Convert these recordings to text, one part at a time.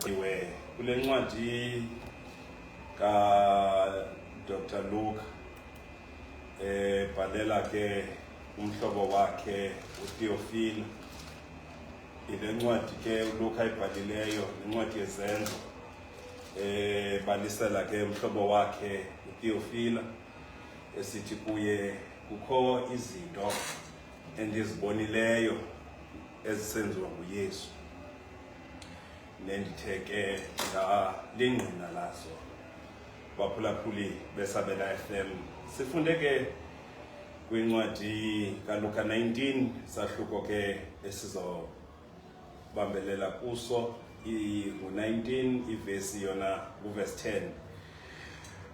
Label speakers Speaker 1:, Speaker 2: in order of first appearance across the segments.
Speaker 1: Iwe kule ncwadi ka Dr Luke ebhalela ke umhlobo wakhe uTheophile. Ile ncwadi ke uLuke ayibhalileyo, incwadi yezenzo, balisela ke umhlobo wakhe uTheophile esithi kuye kukho izinto endizibonileyo ezisenziwa nguYesu nendithe ke ndalingqina lazo. Baphulaphuli beSabela FM, sifunde ke kwincwadi kaLuka 19, sahluko ke esizobambelela kuso ngu-19, ivesi yona nguvesi 10.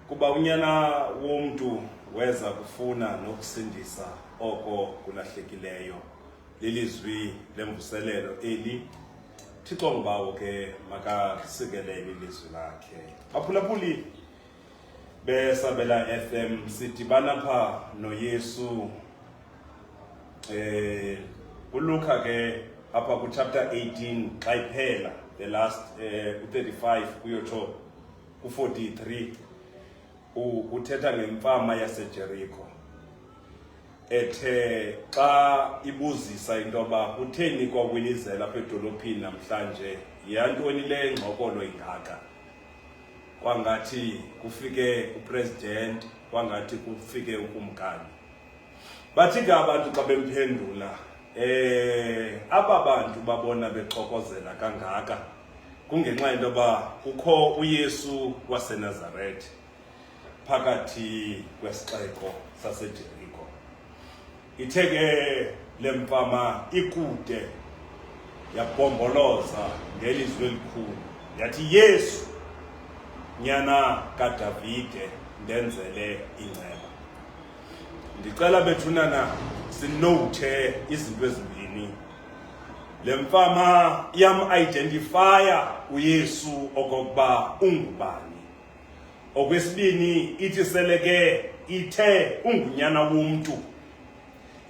Speaker 1: Kuba unyana womntu weza kufuna nokusindisa oko kulahlekileyo. Lilizwi lemvuselelo eli. Thixo ngubawo ke makasikelele ilizwi lakhe. Baphulaphuli beSabela FM, sidibana pha noYesu uLuka ke apha ku chapter 18 xa iphela, the last u35 kuyotsho ku43, uthetha ngemfama yaseJericho ethe xa ibuzisa into yoba kutheni kwakwilizela apha edolophini namhlanje, yantoni le ngxokolo ingaka, kwangathi kufike upresident, kwangathi kufike ukumkani. Bathi ke abantu xa bemphendula, aba bantu babona bexokozela kangaka kungenxa yento yoba kukho uYesu waseNazarethe phakathi kwesixeko saseJeriko. Ithe ke le mfama ikude yabhomboloza ngelizwi elikhulu yathi, "Yesu, nyana kaDavide, ndenzele inceba." Ndicela bethunana sinothe izinto ezimbini. Le mfama iyam-identifya uYesu okokuba ungubani. Okwesibini, ithi sele ke ithe ungunyana womntu,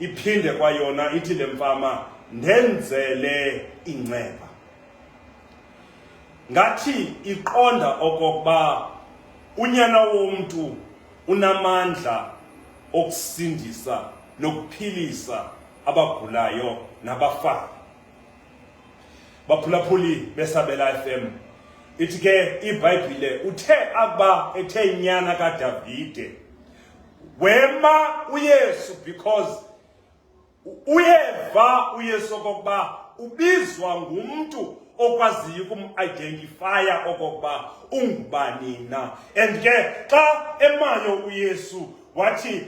Speaker 1: iphinde kwayona ithi le mfama, "Ndenzele inceba." Ngathi iqonda okokuba unyana womntu unamandla okusindisa nokuphilisa abagulayo nabafayo. Baphulaphuli beSabela FM, ithi ke iBhayibhile uthe akuba ethe nyana kaDavide, wema uYesu, because uyeva uYesu okokuba ubizwa ngumntu okwaziyo ukum-identifya okokuba ungubani na. And ke xa emayo uYesu wathi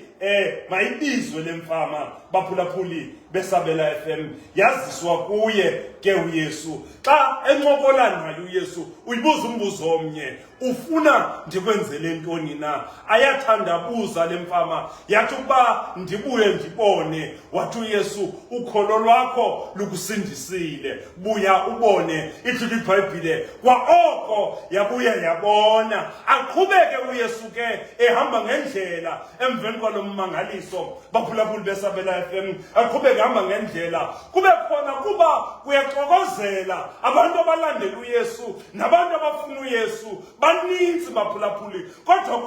Speaker 1: mayibizwe le mfama. Baphulaphuli beSabela FM, yaziswa kuye ke uYesu. Xa encokola naye uYesu uyibuza umbuzo omnye, "Ufuna ndikwenzele ntoni na?" Ayathandabuza le mfama, yathi ukuba ndibuye ndibone. Wathi uYesu, "Ukholo lwakho lukusindisile, buya ubone." Ithi iBhayibhile kwaoko yabuya yabona. Aqhubeke uYesu ke ehamba ngendlela emveni kwalo mmangaliso. Baphulaphuli beSabela FM, aqhubeke ehamba ngendlela, kube khona kuba kuyaxokozela. Abantu abalandela uYesu nabantu abafuna uYesu baninzi, baphulaphuli, kodwa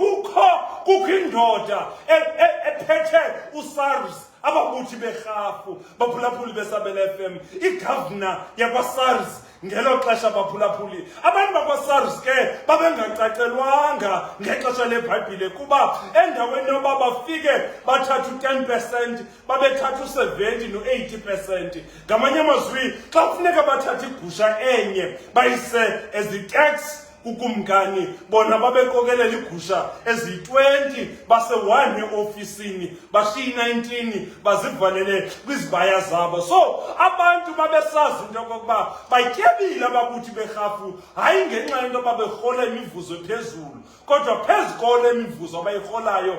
Speaker 1: kukho indoda ephethe uSARS, ababuthi berhafu. Baphulaphuli beSabela FM, igavna yakwaSARS ngelo xesha, baphulaphuli, abantu bakwaSARS ke babengacacelwanga ngexesha leBhayibhile, kuba endaweni yoba bafike bathathe u-10%, babethatha u-70 no-80%. Ngamanye amazwi, xa kufuneka bathathe igusha enye bayise as i-tax kukumkani, bona babeqokelela igusha eziyi-20, base-1 eofisini, bashiye i-19, bazivalele kwizibaya zabo. So abantu babesazi into yokokuba batyebile ababuthi berhafu, hayi ngenxa yento yoba berhola imivuzo ephezulu, kodwa phezu kole mivuzo abayirholayo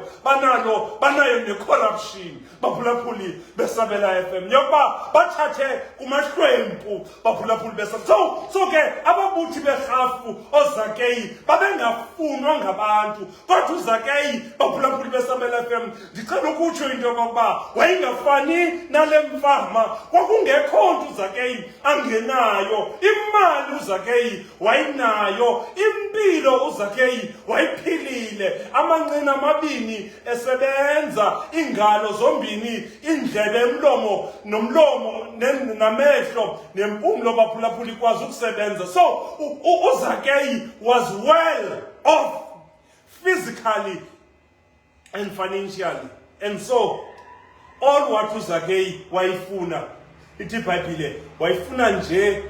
Speaker 1: banayo ne-corruption, baphulaphuli beSabela FM, yokuba bathathe kumahlwempu. Baphulaphuli besabela, so ke ababuthi berhafu oSARS noZakeyi babengafunwa ngabantu, kodwa uZakeyi, baphulaphuli beSabela FM, ndicela ukutsho into yokokuba wayengafani nale mfama. Kwakungekho nto uZakeyi angenayo. Imali uZakeyi wayinayo, impilo uZakeyi wayiphilile, amanqina amabini esebenza, iingalo zombini, iindlebe, umlomo nomlomo namehlo nempumlo, baphulaphula, ikwazi ukusebenza. So uZakeyi was well off physically and financially, and so all what uZakeyi wayifuna, ithi iBhayibhile, wayifuna nje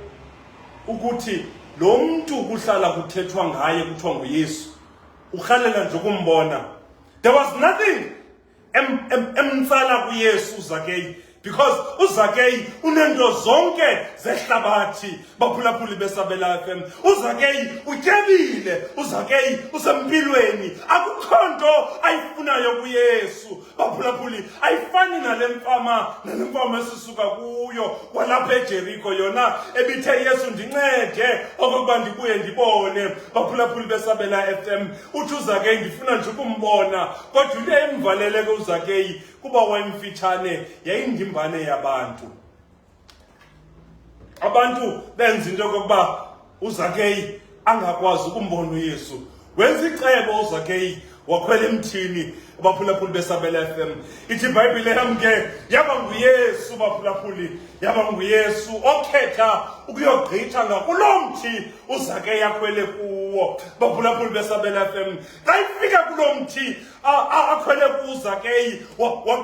Speaker 1: ukuthi lo mntu kuhlala kuthethwa ngaye kuthiwa nguYesu, urhalela nje ukumbona. There was nothing emtsala kuYesu uZakeyi, because uZakeyi unento zonke zehlabathi, baphulaphuli beSabela FM. UZakeyi utyebile, uZakeyi usempilweni, akukho nto ayifunayo kuYesu, baphulaphuli. Ayifani nale mfama, nale mfama esisuka kuyo kwalapha eJeriko, yona ebithe, "Yesu, ndincede okokuba ndibuye ndibone." Baphulaphuli beSabela FM, uthi uZakeyi, "Ndifuna nje ukumbona." Kodwa into eyimvalele ke uZakeyi, kuba wayemfitshane, yayindimbane yabantu. Abantu benza into yokokuba uZakeyi angakwazi ukumbona uYesu. Wenza icebo uZakeyi, wakhwela emthini. Abaphulaphuli beSabela FM, ithi iBhayibhile yam ke, yaba nguYesu, baphulaphuli, yaba nguYesu okhetha ukuyogqitha ngakuloo mthi uZakeyi akhwele kuwo. Baphulaphuli beSabela FM, xa ifika kuloo mthi akhwele kuZakeyi,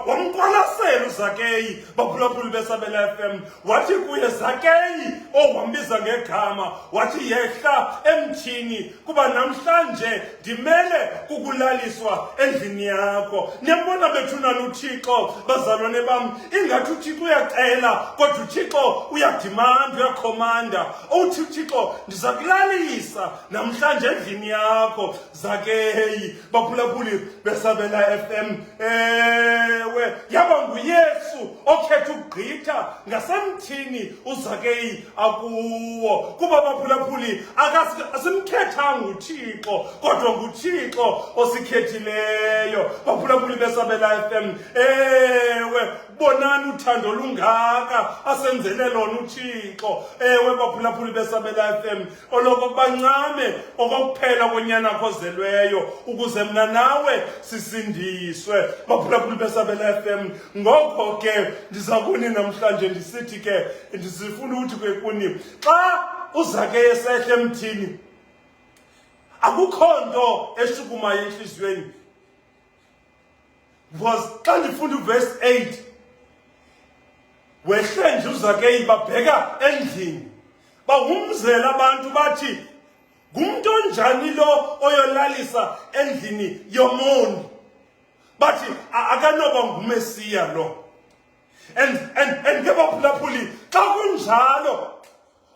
Speaker 1: wamqwalasela uZakeyi, baphulaphuli beSabela FM, wathi kuye, "Zakeyi," oh, wambiza ngegama, wathi, "Yehla emthini, kuba namhlanje ndimele kukulaliswa endlini yakho." Niyambona bethunana uThixo, bazalwane bam, ingathi uThixo uyacela, kodwa uThixo uyadimanda, uyakhomanda. Uthi uThixo, "Ndiza kulalisa namhlanje endlini yakho, Zakeyi." Baphulaphuli beSabela FM, ewe, yaba nguYesu okhetha ukugqitha ngasemthini uZakeyi akuwo, kuba, baphulaphuli, asimkhethanga uThixo, kodwa nguThixo osikhethileyo. Baphulaphuli beSabela FM, ewe, bonani uthando lungaka asenzele lona uThixo. Ewe, baphulaphuli beSabela FM, oloko bancame okokuphela konyana kozelweyo ukuze mna nawe sisindiswe. Baphulaphuli beSabela FM, ngoko ke ndiza kuni namhlanje ndisithi ke, ndisifuna ukuthi ke kuni, xa uZakeyi esehle emthini, akukho nto eshukumayo entliziyweni, because xa ndifunda uvesi 8, wehle nje uZakeyi, babheka endlini, bawumzela abantu, bathi, "Ngumntu onjani lo oyolalisa endlini yomoni?" Bathi, "Akanoba nguMesiya lo." And ke baphulaphuli, xa kunjalo,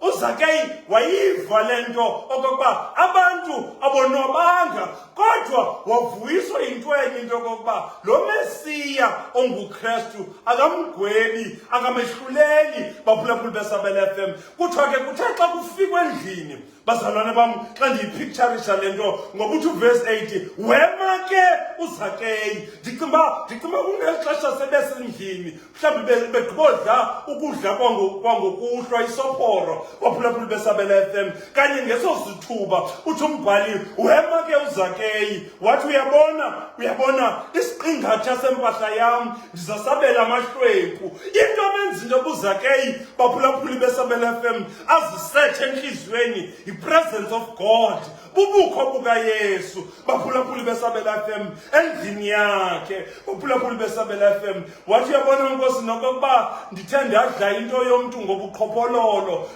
Speaker 1: uZakeyi wayiva le nto okokuba abantu abonwabanga, kodwa wavuyiswa yinto enye, into yokokuba lo Mesiya onguKrestu akamgwebi, akamehluleli. Baphulaphuli beSabela FM, kuthiwa ke kuthe xa kufikwa endlini, bazalwane bam, xa ndiyipicturisha le nto, ngoba uthi uvesi 8, wema ke uZakeyi. Ndicinga uba kungeli xesha sebesendlini, mhlawumbi begqibodla ukudla kwangokuhlwa, isophoro, baphulaphuli beSabela FM. Kanye ngeso sithuba, uthi umbhali, wema ke uZakeyi, wathi, "Uyabona, uyabona, isiqingatha sempahla yam ndizasabela amahlwempu." Into amenza into yobuZakeyi, baphulaphuli beSabela FM, azisethe entliziyweni, yi-presence of God, bubukho bukaYesu, baphulaphuli beSabela FM, endlini yakhe. Baphulaphuli beSabela FM, wathi, "Uyabona, Nkosi, nokokuba ndithe ndadla into yomntu ngobuqhophololo,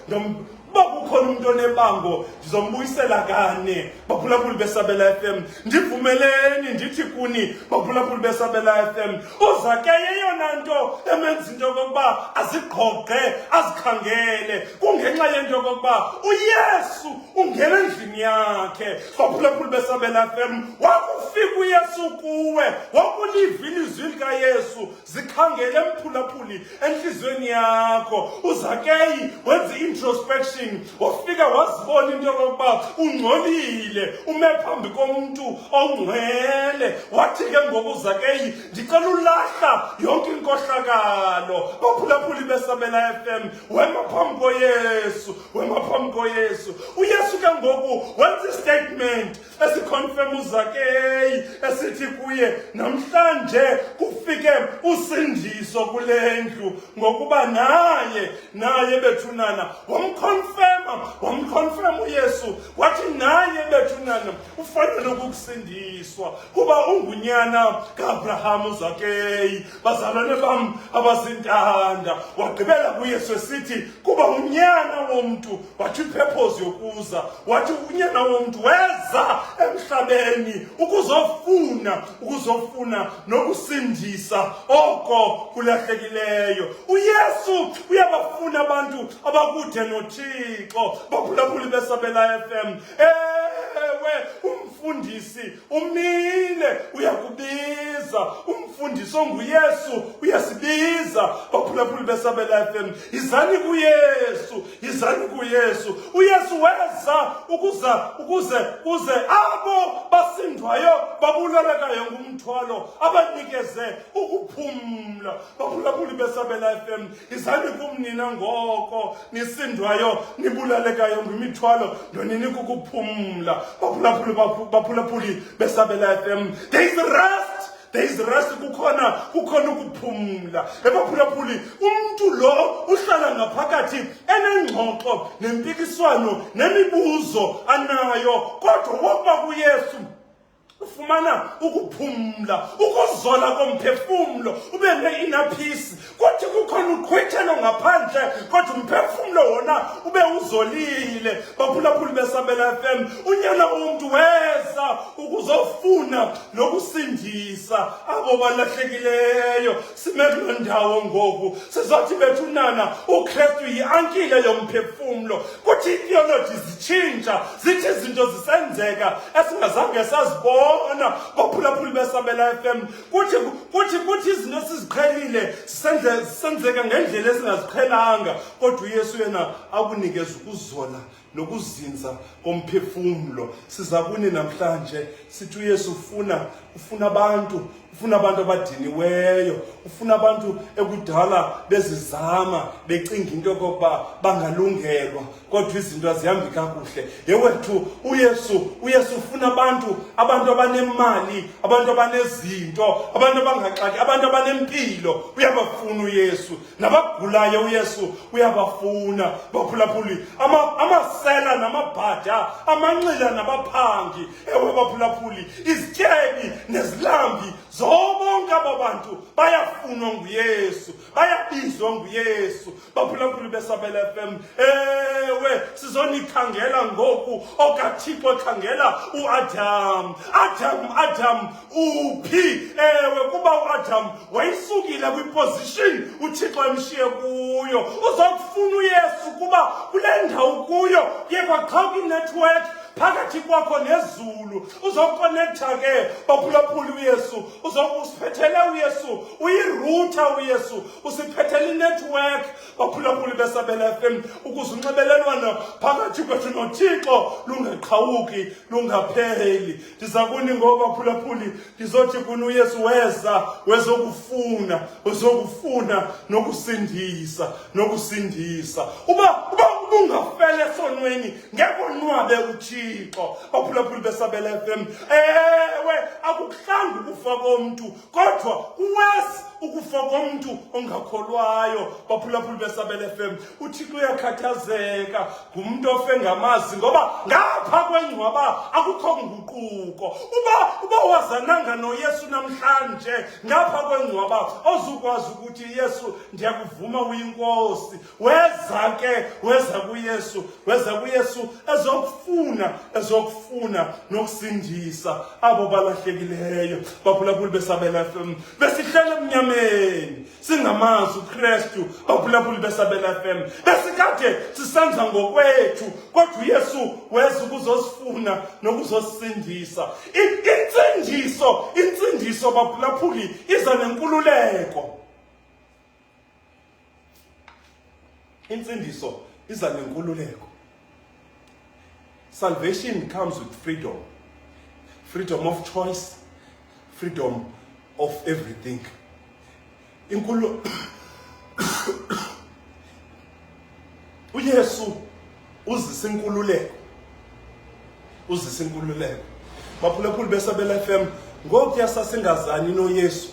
Speaker 1: uba kukhona umntu onebango, ndizombuyisela kane." Baphulaphuli beSabela FM, ndivumeleni ndithi kuni, baphulaphuli beSabela FM, uZakeyi eyona nto emenza into yokokuba azigqogqe, azikhangele, kungenxa yento yokokuba uYesu ungena endlini. entliziyweni yakhe. Baphulaphuli beSabela FM, wakufika uYesu kuwe, wakuliva ilizwi likaYesu, zikhangele mphulaphuli entliziyweni yakho. UZakeyi wenza i-introspection, wafika wazibona into yokokuba ungcolile, ume phambi komntu ongcwele. Wathi ke ngoku uZakeyi, ndicela ulahla yonke inkohlakalo. Baphulaphuli beSabela FM, wema phambi koYesu, wema phambi koYesu. UYesu ke ngoku wenza istatement esiconfirm uZakeyi, esithi kuye, namhlanje kufike usindiso kule ndlu, ngokuba naye bethunana wamconfirma uYesu, wathi naye bethunana ufanele ukukusindiswa kuba ungunyana kaAbraham uZakeyi. Bazalwane bam abazintanda, wagqibela kuYesu esithi kuba unyana womntu, wathi ipurpose yokuza, wathi unyana womntu weza emhlabeni ukuzofuna nokusindisa oko kulahlekileyo. UYesu uyabafuna abantu abakude noThixo. Baphulaphuli beSabela FM, ewe, umfundisi umile uyakubiza, umfundisi onguYesu uyasibiza. Baphulaphuli beSabela FM, izani kuYesu, izani kuYesu. UYesu weza ukuza ukuze kuze abo basindwayo babulalekayo ngumthwalo abanikeze ukuphumla. Baphulaphuli beSabela FM, izani kum nina ngoko nisindwayo nibulalekayo ngimithwalo, ndoninika ukuphumla. Baphulaphuli, baphulaphuli beSabela FM, there is rest, there is rest, kukhona ukuphumla. Ebaphulaphuli, umntu lo uhlala ngaphakathi enengxoxo nempikiswano nemibuzo anayo, kodwa wokuba kuYesu ufumana ukuphumla, ukuzola komphefumlo, ube ne-inner peace. Kuthi kukhona uqhwithelo ngaphandle, kodwa umphefumlo wona ube uzolile. Baphulaphuli beSabela FM, unyana womntu weza ukuzofuna nokusindisa abo balahlekileyo. Sime kuloo ndawo ngoku, sizothi bethunana uKristu yi-ankile yomphefumlo. Kuthi itheology zitshintsha, zithi izinto zisenzeka esingazange sazibona. Baphulaphuli beSabela FM, kuthi izinto esiziqhelile zisenzeka ngendlela esingaziqhelanga, kodwa uYesu yena akunikeza ukuzola nokuzinza komphefumlo. Siza kuni namhlanje sithi uYesu ufuna abantu abadiniweyo, ufuna abantu ekudala bezizama becinga into yokokuba bangalungelwa, kodwa izinto azihambi kakuhle. Yewethu, uYesu ufuna abantu abanemali, abantu abanezinto, abantu abangaxaki, abantu abanempilo, uyabafuna uYesu. Nabagulayo uYesu uyabafuna. Baphulaphuli, amasela namabhada, amanxila nabaphangi, ewe baphulaphuli, izityebi nezilambi, zobonke aba bantu bayafunwa nguYesu, bayabizwa nguYesu. Baphulaphuli beSabela FM, ewe, sizonikhangela ngoku okaThixo ekhangela uAdam. Adam, Adam, uphi? Ewe, kuba uAdam wayesukile kwiposition uThixo emshiye kuyo. Uzokufuna uYesu kuba kule ndawo kuyo kuye kwaqhawuka inetwork phakathi kwakho nezulu. Uzokonektha ke, baphulaphuli, uYesu uzokusiphethele. uYesu uyirouter, uYesu usiphethele inetwork, baphulaphuli beSabela FM, ukuze unxibelelwano phakathi kwethu noThixo lungaqhawuki, lungapheli. Ndiza kuni ngoba, phulaphuli, ndizothi kuni uYesu weza wezokufuna nokusindisa. Uba ubungafele esonweni, ngeke onwabe uThixo. Baphulaphuli beSabela FM, ewe, akukuhlanga ukufa komntu, kodwa kuwesi ukufa komntu ongakholwayo. Baphulaphuli beSabela FM, uThixo uyakhathazeka ngumntu ofe ngamazi, ngoba ngapha kwengcwaba akukho nguquko. Uba wazananga noYesu namhlanje, ngapha kwengcwaba ozukwazi ukuthi, "Yesu, ndiyakuvuma, uyinkosi." Weza ke, weza kuYesu, weza kuYesu ezokufuna nokusindisa abo balahlekileyo. Baphulaphuli beSabela FM, besihlele emnyameni. Sasisemnyameni singamazi uKristu, baphulaphuli beSabela FM. Besikade sisenza ngokwethu, kodwa uYesu weza ukuzosifuna nokuzosindisa. Insindiso, insindiso baphulaphuli iza nenkululeko. Insindiso iza nenkululeko. Salvation comes with freedom. Freedom of choice, freedom of everything. Inkulu uYesu uzisa inkululeko. Uzisa inkululeko. Baphulaphuli beSabela FM, ngokuya sasingazani noYesu.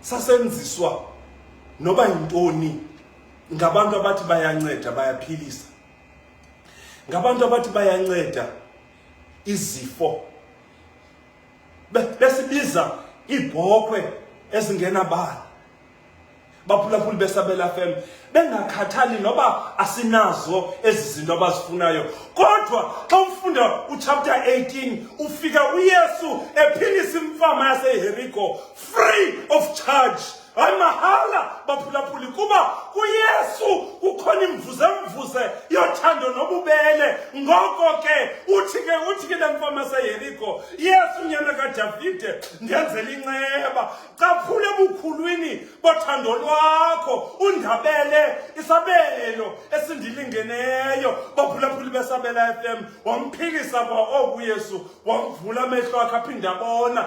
Speaker 1: Sasenziswa noba yintoni ngabantu abathi bayanceda bayaphilisa. Ngabantu abathi bayanceda izifo. Besibiza iibhokhwe ezingenabala. Baphulaphuli beSabela FM bengakhathali noba asinazo ezi zinto abazifunayo, kodwa xa ufunda uchapter 18 ufika uYesu ephilisa imfama yaseYeriko free of charge, hayi mahala baphulaphuli, kuba kuYesu kukhona imvuzemvuze yothando nobubele. Ngoko ke uthi ke le mfama yaseYeriko, Yesu nyana kaDavide, ndenzela inceba, caphula ebukhulwini bothando lwakho, undabele isabelo esindilingeneyo. Baphulaphuli beSabela FM, wamphilisa kwa oku Yesu, wamvula amehlo akhe aphinde abona.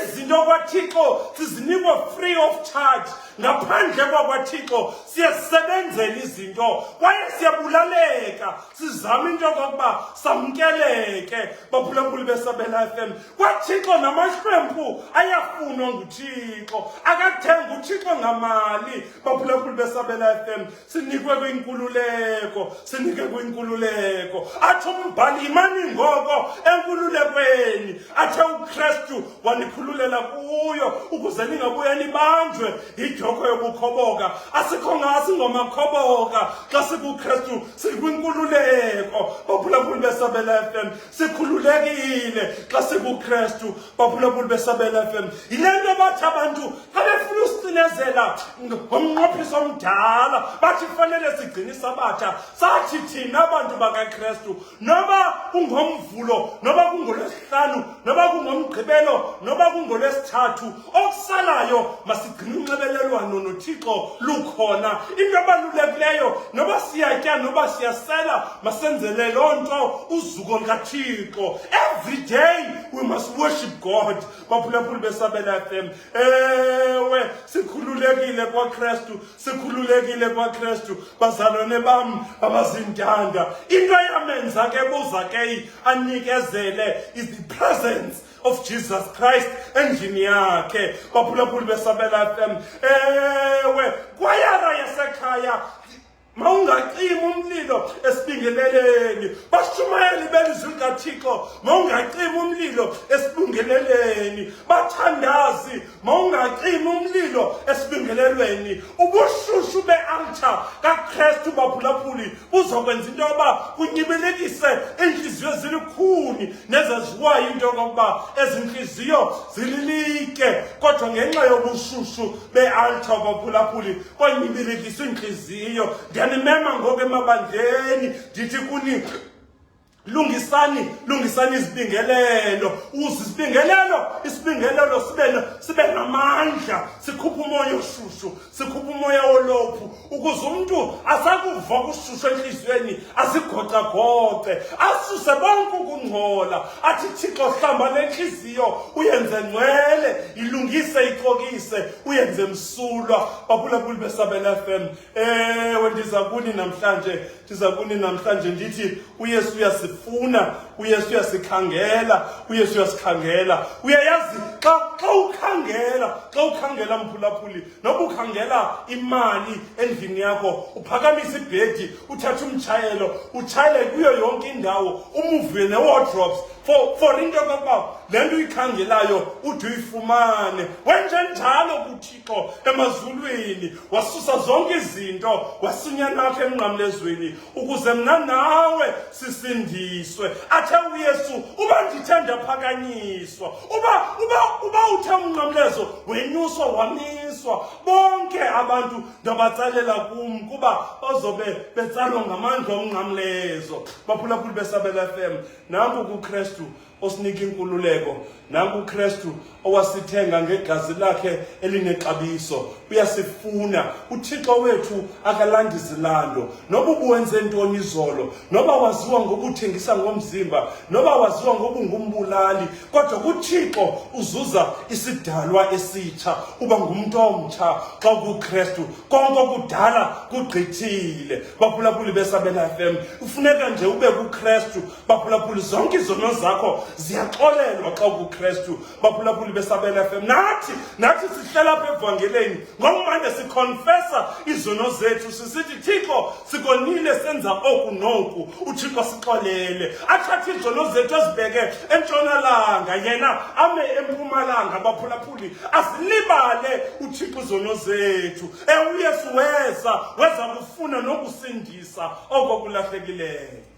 Speaker 1: Izinto kwaThixo sizinikwa free of charge. Ngaphandle kwakwaThixo siyasebenzela izinto kwaye siyabulaleka sizama into yokokuba samkeleke. Baphulaphuli beSabela FM, kwaThixo namahlwempu ayafunwa nguThixo, akathenga uThixo ngamali. Baphulaphuli beSabela FM, sinikwe kwinkululeko, sinike kwinkululeko. Athi umbhali, imani ngoko enkululekweni athe uKristu wanikhululela kuyo, ukuze ningabuye nibanjwe yidyokho yobukhoboka. Asikho ngasingomakhoboka xa sikuKristu, sikwinkululeko. Baphulaphuli beSabela FM, sikhululekile xa sikuKristu. Baphulaphuli beSabela FM, yile nto bathi abantu xa befuna usicinezela ngomnqophiso omdala bathi fanele sigcine isabatha. Sathi thina bantu bakaKristu, noba kungomvulo, noba kungolwesihlanu, noba kungomgqibelo, noba kungolwesithathu, okusalayo masigcine unxibelelwano noThixo lukhona. Into ebalulekileyo, noba siyatya noba siyasela, masenzele loo nto uzuko lukaThixo. Every day we must worship God. Baphulaphuli beSabela FM, ewe, sikhululekile kwaKristu, sikhululekile kwaKristu. Bazalwane bam abazintanda, into eyamenza ke buZakeyi anikezele is the presence of Jesus Christ endlini yakhe. Baphulaphuli beSabela FM, ewe, kwayara yasekhaya mawungacimi umlilo esibingeleleni. Bashumayeli belizwi likaThixo, mawungacimi umlilo esibingeleleni. Bathandazi, mawungacimi umlilo esibingelelweni. Ubushushu be-altar kaKristu, baphulaphuli, buzokwenza into yoba kunyibilikise iintliziyo zilikhuni nezaziwayo into yokokuba ezi ntliziyo zililitye, kodwa ngenxa yobushushu be-altar, baphulaphuli, kwanyibilikisa iintliziyo. Ndiyanimema ngoku emabandleni, ndithi kuni, lungisani, lungisani izibingelelo, uze isibingelelo sibe namandla, sikhuphe umoya oshushu, sikhuphe umoya wolophu, ukuze umntu asakuva kushushu entliziyweni azigocagoce, asuse bonke ukungcola, athi, Thixo, hlamba le ntliziyo, uyenze ngcwele, ilungise, icokise, uyenze msulwa. Baphulaphuli beSabela FM, ewe, ndiza kuni namhlanje, ndiza kuni namhlanje ndithi uYesu uyasifuna, uYesu uyasikhangela, uYesu uyasikhangela. Uyayazi, xa ukhangela mphulaphuli, noba ukhangela imali endlini yakho, uphakamisa ibhedi, uthathe umtshayelo, utshayele kuyo yonke indawo, umuve ne-wardrobes. for into yokokuba le nto uyikhangelayo ude uyifumane. Wenjenjalo kuThixo emazulwini, wasusa zonke izinto, wasunyana wakhe emnqamlezweni ukuze mna nawe sisindiswe. Athe uYesu, uba ndithe ndaphakanyiswa, uba uthe umnqamlezo wenyuswa wamiswa, bonke abantu ndabatsalela kum, kuba bazobe betsalwa ngamandla omnqamlezo. Baphulaphuli beSabela FM, nanku kuKristu osinika inkululeko, nanku uKristu owasithenga ngegazi lakhe elinexabiso. Uyasifuna uThixo wethu, akalandi zilando. Noba ubuwenze ntoni izolo, noba waziwa ngokuthengisa ngomzimba, noba waziwa ngobungumbulali, kodwa kuThixo uzuza isidalwa esitsha, uba ngumntu omtsha xa kuKristu. Konke okudala kugqithile. Baphulaphuli beSabela FM, ufuneka nje ube kuKristu. Baphulaphuli, zonke izono zakho ziyaxolelwa xa kuKristu. Baphulaphuli beSabela FM, nathi sihlela apha evangeleni ngokumane siconfessa izono zethu, sisithi, "Thixo, sikonile, senza oku noku." UThixo sixolele, athathe izono zethu ezibheke entshonalanga, yena ame empumalanga. Baphulaphuli, asilibale uThixo izono zethu. UYesu weza kufuna nokusindisa oko kulahlekileyo.